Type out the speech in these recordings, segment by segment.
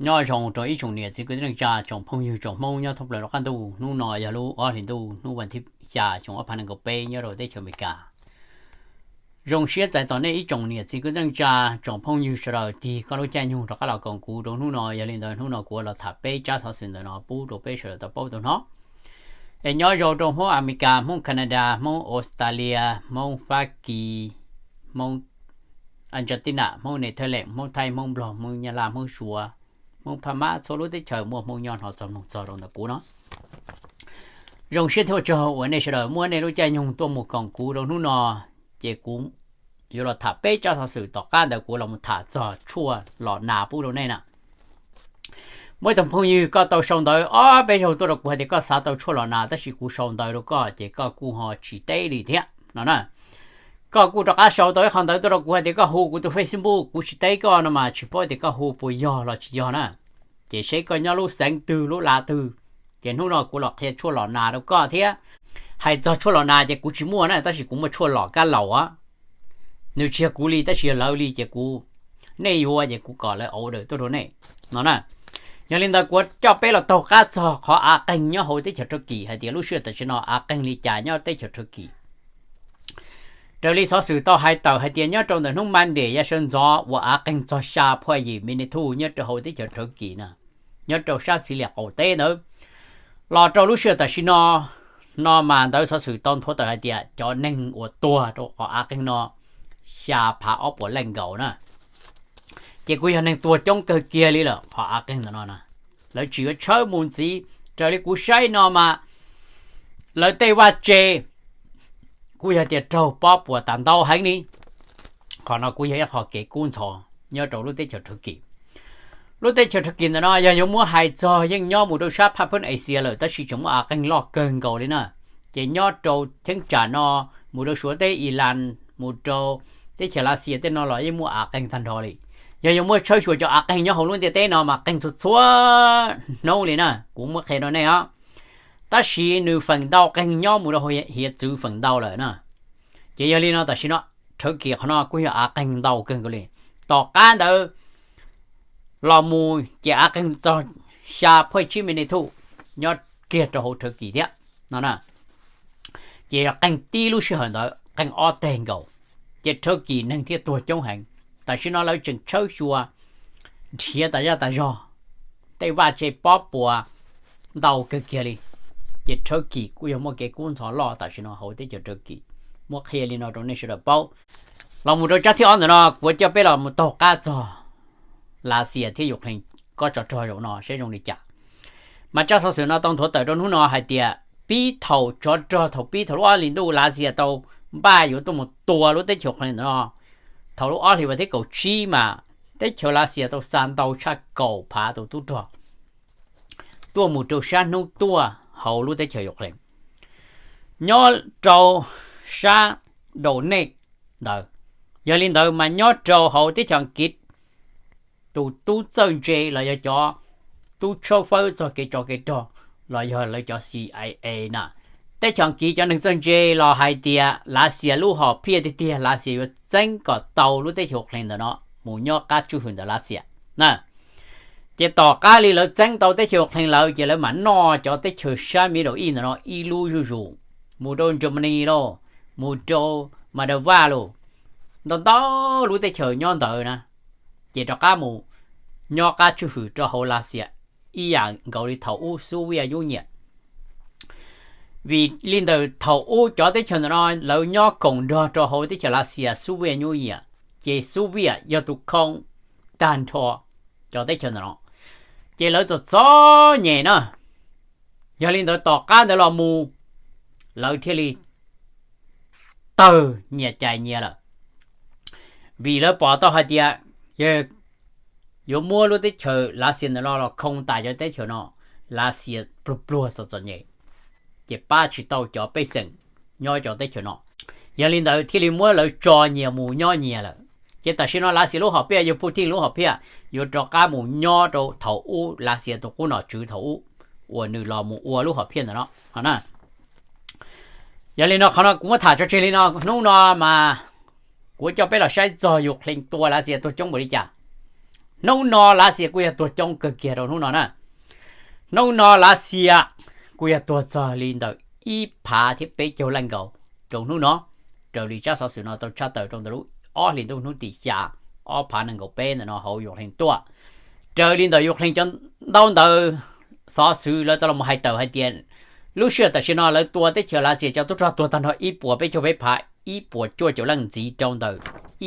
Nyob zoo rau ib tsoom niam txiv kwv tij neej tsa, tsoom phooj ywg tsoom Hmoob nyob thoob plaws rov qab ntuj. Hnub no yog lub ob hlis ntuj, hnub vas thib xya xyoo ob phav nees nkaum peb nyob rau teb chaws Amelikas. Zoo siab txais tos nej ib tsoom niam txiv kwv tij neej tsa, tsoom phooj ywg sawv daws tig koj lub caij nyoog rov qab los koom kuv rau hnub no. Yog li ntawd hnub no kuv los tham peb tsab xov xwm ntawm no pub rau peb sawv daws tau paub tau hnov. Es nyob zoo rau Hmoob Amelikas, Hmoob Canada, Hmoob Australia, Hmoob Fab Kis, Hmoob Argentina, Hmoob Netherlands, Hmoob Thaib, Hmoob Nplog, Hmoob Nyab Laj, Hmoob Suav, Hmoob Phab Mab, txhua lub teb chaws muaj Hmoob nyob hnov txog mloog txog rau ntawm kuv no. Zoo siab thiab ua tsaug uas nej sawv daws muab nej lub caij nyoog tuaj mus koom kuv rau hnub no, ces kuv yuav los tham peb tsab xov xwm tom qab ntawd kuv los mus tham txog tshuaj los nas pub rau nej na. Muaj ib tug phooj ywg koj tau sau ntawv ob peb zaug tuaj rau kuv hais tias koj xav tau tshuaj los nas, tab sis kuv sau ntawv rau koj ces koj kuj ho tsis teb li thiab no na. Koj kuj rov qab sau tau ib qho ntawv tuaj rau kuv hais tias koj hu kuv tus Facebook, kuv tsis teb koj no mas tsis paub tias koj hu puas yog los tsis yog na. Ces seb koj nyob lub xeev twg lub lav twg, ces hnub no kuv los qhia tshuaj los nas rau koj thiab. Hais txog tshuaj los nas ces kuv tsis muaj na, tab sis kuv muaj tshuaj los kab laus, nws tsis yog kuv li tab sis yog lawv li ces kuv, nej yuav ces kuv kom lawv order tuaj rau nej no na. Yog li ntawd kuv coj peb los taug qab txog qhov av qeeg nyob hauv teb chaws Turkey hais tias lub sij hawm tam sim no av qeeg li cas nyob teb chaws Turkey. Raws li xov xwm tau hais tawm hais tias nyob rau ntawm hnub Monday yav sawv ntxov uas av qeeg txog xya phuaj yim magnitude nyob rau hauv teb chaws Turkey na, nyob rau sab xis lias qaum teb ntawd, los rau lub sij hawm tam sim no, no mas ntawv xov xwm tau nthuav tawm hais tias cov neeg uas tuag rau qhov av qeeg no xya phav ob puas leej nkaus na. Ces kuj yog neeg tuag coob kawg kiag li lawm qhov av qeeg ntawm no na. Lawv tsis yuav tshawb mus ntxiv, raws li kuv saib no mas lawv tej vaj tse kuj yog tias raug pob puas tas ntau heev li. Qhov no kuj yog ib qho kev kub ntxhov nyob rau lub teb chaws Turkey. Lub teb chaws Turkey ntawm no yog yuav muab hais txog yeej nyob mus rau sab phaj phab Asia lawm, tab sis tseem muaj av qeeg loj kawg nkaus li na. Ces nyob rau cheeb tsam no mus rau Suav teb, Iran, mus rau teb chaws Lav Xias tej no los yeej muaj av qeeg tag nrho li. Yog yuav muab tshawb xyuas cov av qeeg nyob hauv lub ntiaj teb no mas qeeg txhua txhua hnub li na, kuv muab qhia rau nej os. Tab sis nws feem ntau qeeg nyob mus rau hiav txwv feem ntau lawm na. Ces yog li no tam sim no Turkey qhov no kuj yog av qeeg ntau kawg nkaus li. Tom qab ntawd los mus ces av qeeg txog xya phuaj tsib magnitude nyob kiag rau hauv Turkey thiab no na. Ces yog qeeg tib lub sij hawm ntawd qeeg ob teg nkaus, ces Turkey neeg thiaj tuag coob heev. Tam sim no lawv tseem tshawb xyuas nrhiav tas zaj tas zog, tej vaj tse pob puas ntau kawg kiag li. Ces Turkey kuj yog muaj kev kub ntxhov loj tam sim no hauv teb chaws Turkey. Muab qhia li no rau nej sawv daws paub. Los mus rau tsab thib ob ntawm no kuv coj peb los mus taug qab txog Lav Xias thiab Ukraine kob tsov rog zaum no saib zoo li cas. Mas tsab xov xwm no tau nthuav tawm rau hnub no hais tias pib thaum tsov rog thaum pib thaum lub ob hlis ntuj Lav Xias tau npaj yuav tuaj mus tua lub teb chaws Ukraine ntawm no, thaum lub ob hlis vas thib kaum tsib mas teb chaws Lav Xias tau xa ntau tshaj kaum phav tus tub rog tuaj mus rau sab hnub tuaj hauv lub teb chaws Ukraine, nyob rau sab Donetsk ntawd. Yog li ntawd mas nyob rau hauv teb chaws Askiv, tus tub txawj ntse los yog cov tub tshawb fawb txog kev tsov kev rog los yog lawv cov C I A na, teb chaws Askiv cov neeg txawj ntse los hais tias Lav Xias lub hom phiaj tiag tiag, Lav Xias yuav txeeb kom tau lub teb chaws Ukraine ntawm no mus nyob qab tswj hwm ntawm Lav Xias na. Ces tom qab li lawv txeeb tau teb chaws Ukraine lawm ces lawv mam noj cov teb chaws sab Middle East ntawm no ib lub zuj zus, mus rau Germany lauj, mus rau Moldova lauj, ntau ntau lub teb chaws nyob ntawd na, ces rov qab mus nyob qab tswj hwm rau hauv Lav Xias ib yam nkaus li thaum ub Soviet Union. Vim li ntawm thaum ub cov teb chaws ntawm no lawv nyob koom nrog rau hauv teb chaws Lav Xias Soviet Union, ces Soviet yog tus khoo tag nrho cov teb chaws ntawm no, ces lawv txom txom nyem na. Yog li ntawd tom qab ntawd los mus lawv thiaj li tawg nyias cais nyias lawm, vim lawv pom tau hais tias yog yuav muab lub teb chaws Lav Xias ntawm no los khoo tas cov teb chaws no, Lav Xias pluag pluag txom txom nyem, ces pab tsis tau cov pej xeem nyob cov teb chaws no. Yog li ntawd thiaj li muab lawv tso nyias mus nyob nyias lawm. Ces tam sim no Lav Xias lub hom phiaj yog Putin lub hom phiaj, yuav rov qab mus nyob rau thaum ub Lav Xias tus qub nom tswv thaum ub uas nws los mus ua lub hom phiaj ntawm no na. Yog li no qhov no kuv muab tham tso tseg li no, hnub no mas kuv coj peb los saib txog Ukraine tua Lav Xias tuag coob npaum li cas. Hnub no Lav Xias kuj yog tuag coob kawg kiag rau hnub no na. Hnub no Lav Xias kuj yog tuag txog li ntawm ib phav thiab peb caug leej nkaus rau hnub no, raws li tsab xov xwm no tau tshaj tawm rau ntawm lub ob hlis ntuj hnub tim xya, ob phav nees nkaum peb ntawm no hauv Ukraine tuaj. Raws li ntawm Ukraine cov ntaub ntawv xov xwm lawv tau los hais tawm hais tias lub sij hawm tam sim no lawv tua teb chaws Lav Xias cov tub rog tuag tag nrho ib puas peb caug peb phav ib puas cuaj caum leej ntxiv rau ntawm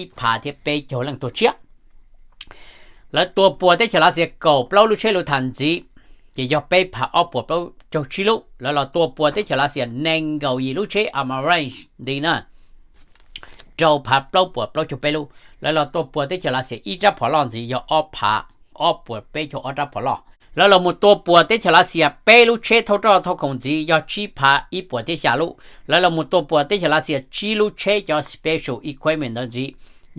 ib phav thiab peb caug leej tuag tshiab. Lawv tua puas teb chaws Lav Xias kaum plaub lub tsheb Luthas ntxiv, ces yog peb phav ob puas plaub caug tsib lub. Lawv los tua puas teb chaws Lav Xias nees nkaum yim lub tsheb Abrams ntxiv na, rau phav plaub puas plaub caug peb lub. Lawv los tua puas teb chaws Lav Xias ib rab phom loj ntxiv yog ob phav ob puas peb caug ob rab phom loj. Lawv los mus tua puas teb chaws Lav Xias peb lub tsheb thauj roj thauj khoom ntxiv yog tsib phav ib puas thiab xya lub. Lawv los mus tua puas teb chaws Lav Xias tsib lub tsheb cov special equipment ntawd ntxiv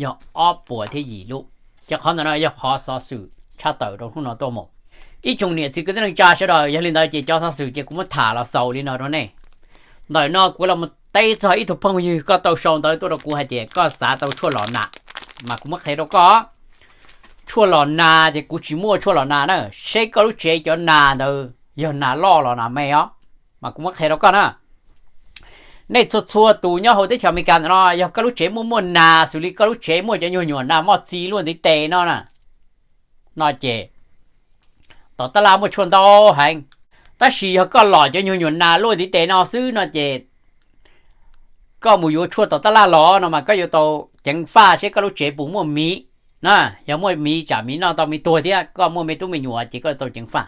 yog ob puas thiab yim lub. Ces qhov ntawm no yog qhov xov xwm tshaj tawm rau hnub no tuaj mus. Ib tsoom niam txiv kwv tij neej tsa sawv daws, yog li ntawd ces cov xov xwm ces kuv muab tham los xaus li no rau nej. Ntawm no kuv los teb txog ib tug phooj ywg koj tau sau ntawv tuaj rau kuv hais tias koj xav tau tshuaj los nas, mas kuv muab qhia rau koj. Tshuaj los nas ces kuv tsis muaj tshuaj los nas na, seb koj lub tsev cov nas ntawd yog nas loj los nas me os, mas kuv muab qhia rau koj na. Nej txhua txhua tus nyob hauv teb chaws Amelikas ntawm no, yog koj lub tsev muaj muaj nas xws li koj lub tsev muaj cov nyuag nyuam nas moj txi luaj ntiv tes no na, no ces tom tab laj muaj tshuaj ntau heev. Tab sis yog koj lom cov nyuag nyuam nas luaj ntiv tes no xwb no ces koj mus yuav tshuaj tom tab laj los no mas koj yuav tau ceev faj seb koj lub tsev puas muaj miv na. Yog muaj miv tsam miv noj tau me tuag thiab koj muaj me tub me nyuam ces koj yuav tau ceev faj.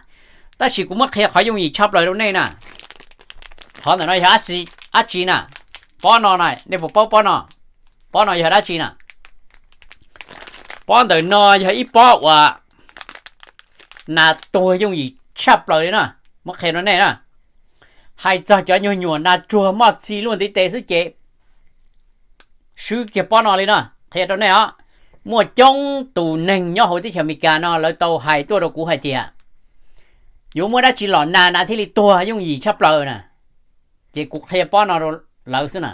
Tab sis kuv muab qhia qhov yooj yim tshaj plaws rau nej na. Qhov ntawm no yog dab tsi na? Pob no na, nej puas paub pob no? Pob no yog dab tsi na? Pob ntawm no yog ib pob uas nas tuag yooj yim tshaj plaws li na. Muab qhia rau nej na, hais txog cov nyuag nyuam nas tsuag moj txi luaj ntiv tes xwb ces swb kiag pob no li no. Qhia rau nej os, muaj coob tus neeg nyob hauv teb chaws Amelikas no lawv tau hais tuaj rau kuv hais tias yuav muab dab tsi los nas nas thiaj li tuag yooj yim tshaj plaws na. Ces kuv qhia pob no rau lawv xwb na.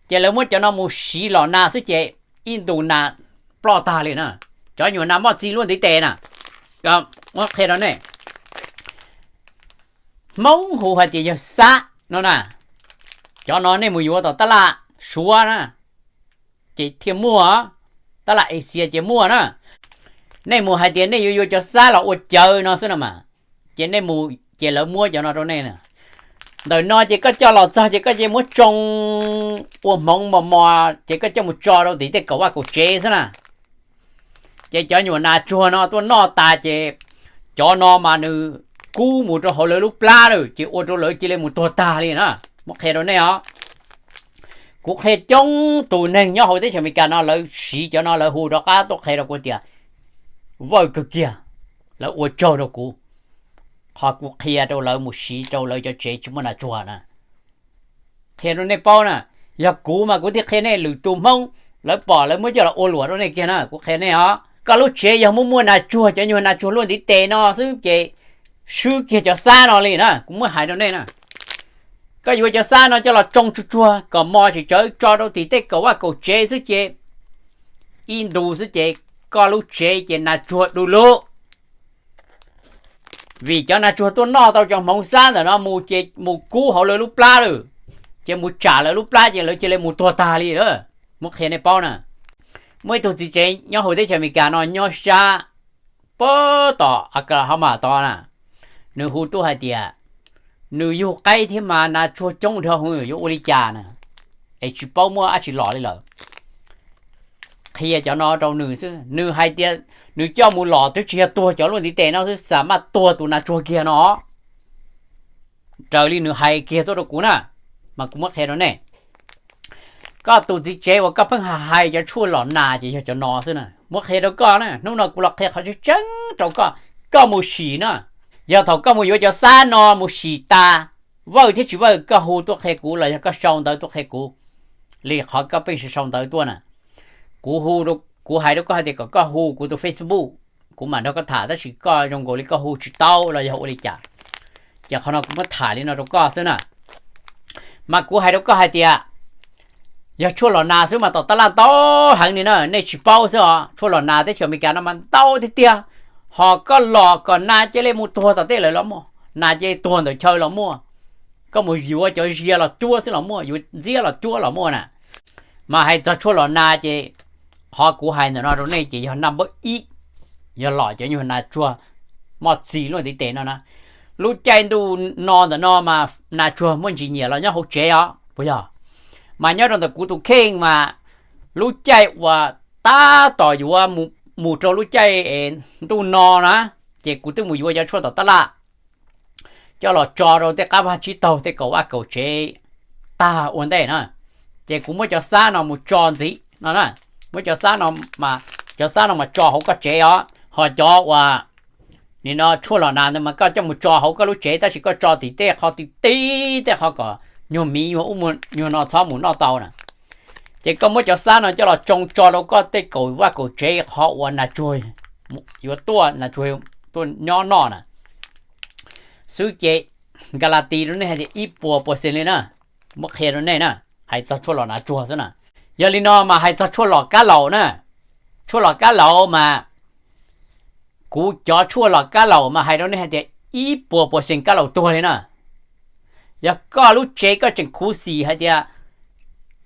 Ces lawv muab cov no mus siv los nas xwb ces ib ntus nas ploj tag li na. Cov nyuam nas moj txi luaj ntiv tes na, muab qhia rau nej. Hmoob hu hais tias yog xab no na. Cov no nej mus yuav tom tab laj Suav na ces thiaj muaj, tab laj Asia ces muaj na. Nej mus hais tias nej yuav yuav cov xab los ua cawv no xwb no mas, ces nej mus ces lawv muab cov no rau nej na. Ntawm no ces koj coj los txog ces koj cia muab tsoo ua hmoov mos mos ces koj coj mus tso rau tim tej kaum vaj kaum tsev xwb na. Ces cov nyuam nas tsuag no tuaj noj tas ces cov no mas nws kub mus rau hauv lawv lub plab lawm ces ua rau lawv cia li mus tuag tag li na. Muab qhia rau nej os, kuv qhia coob tus neeg nyob hauv teb chaws Amelikas no lawv siv cov no lawv hu rov qab tuaj qhia rau kuv tias vawj kawg kiag, lawv ua tsaug rau kuv, qhov kuv qhia rau lawv mus siv rau lawv cov tsev tsis muaj nas tsuag na. Qhia rau nej paub na, yog kuv mas kuv thiaj qhia nej, lwm tus Hmoob lawv pom lawv muab coj los ua luam rau nej kiag na. Kuv qhia nej os, koj lub tsev yog muaj muaj nas tsuag, cov nyuag nas tsuag luaj ntiv tes no xwb ces swb kiag cov xab no li na. Kuv muab hais rau nej na, koj yuav cov xab no coj los tsoo tsuag tsuag kom mos tsis tsawv tso rau tim tej kaum vaj kaum tsev xwb ces ib ntus xwb ces koj lub tsev ces nas tsuag du lug. Vim cov nas tsuag tuaj noj tau cov hmoov xab ntawm no mus ces mus kub hauv lawv lub plab lawm, ces mus tsam lawv lub plab ces lawv cia li mus tuag tag li lawm. Muab qhia nej paub na, muaj ib tug txiv tsev nyob hauv teb chaws Amelikas no nyob sab pab tom Oklahoma tod na, nws hu tuaj hais tias nws yug qaib thiab mas nas tsuag coob dhau hwv yuav ua li cas na, es tsis paub muab dab tsi los li lawm. Qhia cov no rau nws xwb, nws hais tias nws coj mus los twb tsis yog tuag cov luaj ntiv tes no xwb, xam maj tuag tus nas tsuag kiag no. Raws li nws hais kiag tuaj rau kuv na, mas kuv muab qhia rau nej. Koj tus txiv tsev uas koj pheej hais hais cov tshuaj los nas ces yog cov no xwb na. Muab qhia rau koj na, hnub no kuv los qhia qhov tseeb tseeb rau koj, koj mus sim no. Yog thaum koj mus yuav cov xab no mus sim tas, Vawj thiab tsis Vawj, koj hu tuaj qhia kuv los yog koj sau ntawv tuaj qhia kuv li qhov koj pheej sau ntawv tuaj na. Kuv hu, kuv hais rau koj hais tias kom koj hu kuv tus Facebook, kuv mam nrog koj tham, tab sis koj zoo nkaus li koj hu tsis tau los yog ua li cas, ces qhov no kuv muab tham li no rau koj xwb na. Mas kuv hais rau koj hais tias yog tshuaj los nas xwb mas tom tab laj ntau heev li na, nej tsis paub xwb os. Tshuaj los nas teb chaws Amelikas no mas ntau tiag tiag, ho koj los kom nas cia li mus tuag tom tej lawm los muaj, nas cia li tuag ntawm chaw los muaj, koj mus yuav cov zias los cuab xwb los muaj, yuav ntxiab los cuab los muaj na. Mas hais txog tshuaj los nas ces qhov kuv hais ntawm no rau nej ces yog naj npawb ib, yog los cov nyuag nas tsuag moj txig luaj ntiv tes no na. Lub caij ntuj no ntawm no mas nas tsuag muaj ntsis nyiam los nyob hauv tsev os puas yog? Mas nyob rau ntawm kuv tus kheej mas lub caij uas tab tom yuav mus rau lub caij ntuj no na, ces kuv twb mus yuav cov tshuaj tom tab laj coj los tso rau tej qab vaj tsib taug tej kaum vaj kaum tsev tag ua ntej na. Ces kuv muab cov xab no mus tso ntxiv no na, muab cov xab no, cov xab no mas tso hauv koj tsev os, ho cov uas nim no tshuaj los nas ntawd mas koj coj mus tso hauv koj lub tsev, tab sis koj tso tim tej qhov ti ti, tej qhov kom nyuag miv nyuag ub nyuag no txhob mus noj tau na. Ces koj muab cov xab no coj los tsoo tso rau koj tej kaum vaj kaum tsev qhov uas nas tsuag yuav tuaj, nas tsuag tuaj nyob noj na xwb ces nka las tis rau nej hais tias ib puas puas xees li na. Muab qhia rau nej na, hais txog tshuaj los nas tsuag xwb na. Yog li no mas hais txog tshuaj los kab laum na, tshuaj los kab laum mas kuv cov tshuaj los kab laum mas hais rau nej hais tias ib puas puas xees kab laum tuag li na. Yog koj lub tsev koj tseem khuv xim hais tias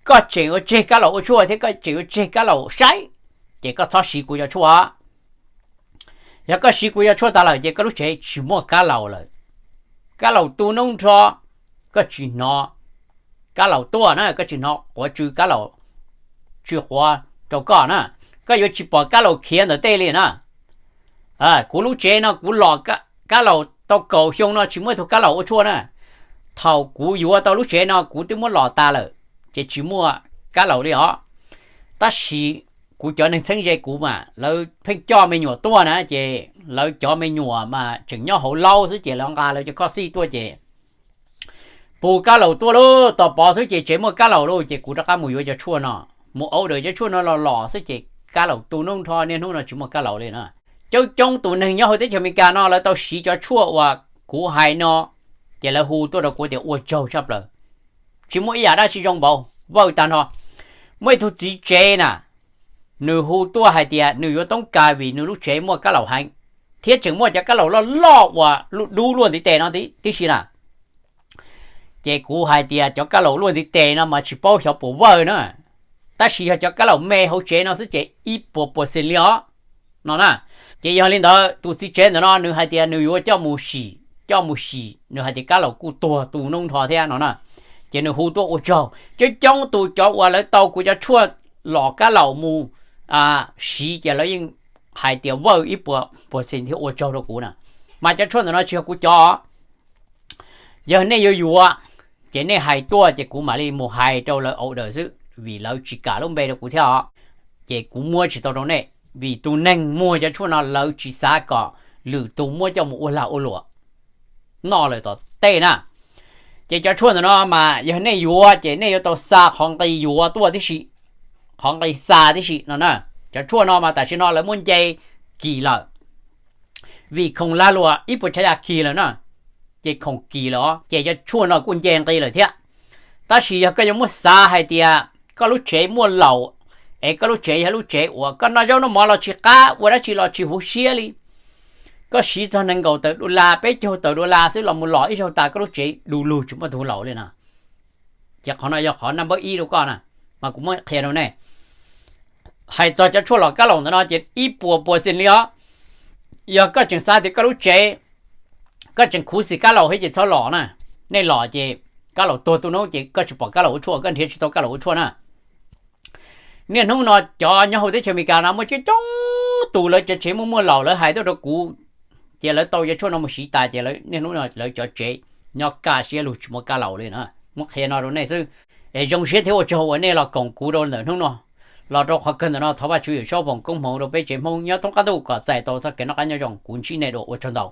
koj tseem yuav tseg kab laum ua tshuaj thiab koj tseem yuav tseg kab laum saib, ces koj txhob siv kuv cov tshuaj. Yog koj siv kuv cov tshuaj tas lawm ces koj lub tsev tsis muaj kab laum lawm. Kab laum tu noob nrho, koj tsis hnov kab laum tuaj na, koj tsis hnov quav tsw kab laum tsw quav rau koj na, koj yuav tsis pom kab laum khiav ntawm tej li na. Kuv lub tsev no kuv los kab laum tau kaum xyoo no tsis muaj ib tug kab laum ua tshuaj na. Thaum kuv yuav tau lub tsev no kuv twb muab los tas lawm, ces tsis muaj kab laum li os. Tab sis kuv cov neeg txheeb ze kuv mas lawv pheej coj me nyuam tuaj na, ces lawv cov me nyuam mas tseem nyob hauv laub xwb ces lawv nqa lawv cov khoj xij tuaj ces pus kab laum tuaj lauj, tos pov xwb ces tsev muaj kab laum lauj, ces kuv rov qab mus yuav cov tshuaj no, mus order cov tshuaj no los los xwb ces kab laum tu noob nrho, niaj hnub no tsis muaj kab laum li na. Coob coob tus neeg nyob hauv teb chaws Amelikas no lawv tau siv cov tshuaj uas kuv hais no, ces lawv hu tuaj rau kuv tias ua tsaug tshaj plaws, tsis muaj ib yam dab tsi zoo npaum Vawj tag nrho. Muaj ib tug txiv tsev na, nws hu tuaj hais tias nws yuav toob kas vim nws lub tsev muaj kab laum heev, thiab tseem muaj cov kab laum loj loj uas dub luaj ntiv tes no tib si na. Ces kuv hais tias cov kab laum luaj ntiv tes no mas tsis paub xyov puas Vawj na, tab sis yog cov kab laum me hauv tsev no xwb ces ib puas puas xees li os no na. Ces yog li ntawd tus txiv tsev ntawm no nws hais tias nws yuav coj mus sim, coj mus sim nws hais tias kab laum kuj tuag tu noob nrho thiab no na. Ces nws hu tuaj ua tsaug. Coob coob tus cov uas lawv tau kuv cov tshuaj los kab laum mus siv ces lawv yeej hais tias Vawj ib puas puas xees thiab ua tsaug rau kuv na. Mas cov tshuaj ntawm no tsis yog kuv cov. Yog nej yuav yuav, ces nej hais tuaj ces kuv mam li mus hais rau lawv order xwb, vim lawv tsis kam lub npe rau kuv thiab os. Ces kuv muab tsis tau rau nej, vim tus neeg muag cov tshuaj no lawv tsis xav kom lwm tus muab coj mus ua lag ua luam noj lawm tom tej na. Ces cov tshuaj ntawm no mas yog nej yuav ces nej yuav tau xa qhov nqi yuav tuaj tib si, qhov nqi xa tib si no na. Cov tshuaj no mas tam sim no lawv muab nce kim lawm, vim khoom lag luam ib puas tsav yam kim lawm na, ces khoom kim lawm os, ces cov tshuaj no kuj nce nqi lawm thiab. Tab sis yog koj yuav muab xav hais tias koj lub tsev muaj laum, es koj lub tsev yog lub tsev uas koj noj zaub noj mov los tsis qab, ua dab tsi los tsis huv siab li, koj siv txog nees nkaum tawm dollar, peb caug tawm dollar xwb los mus los ib zaug tas koj lub tsev du lug tsis muaj tus laum li na. Ces qhov no yog qhov naj npawb ib rau koj na, mas kuv muab qhia rau nej. Hais txog cov tshuaj los kab laum ntawm no ces ib puas puas xees li os. Yog koj tseem xav tias koj lub tsev, koj tseem khuv xim kab laum thiab ces txhob los na. Nej los ces kab laum tuag tu noob ces koj tsis pom kab laum ua tshuaj, koj nrhiav tsis tau kab laum ua tshuaj na. Niaj hnub no cov nyob hauv teb chaws Amelikas no muaj coob coob tus lawv cov tsev muaj muaj laum lawv hais tuaj rau kuv, ces lawv tau cov tshuaj no mus siv tas ces niaj hnub no lawv cov tsev nyob kaj siab lug tsis muaj kab laum li na. Muab qhia no rau nej xwb, es zoo siab thiab ua tsaug uas nej los koom kuv rau ntawm hnub no. Los rau qhov kawg ntawm no thov Vajtswv Yawmsaub foom koob hmoov rau peb tsev Hmoob nyob thoob qab ntuj kom txais tau txoj kev noj qab nyob zoo. Kuv ntsib nej dua, ua tsaug ntau.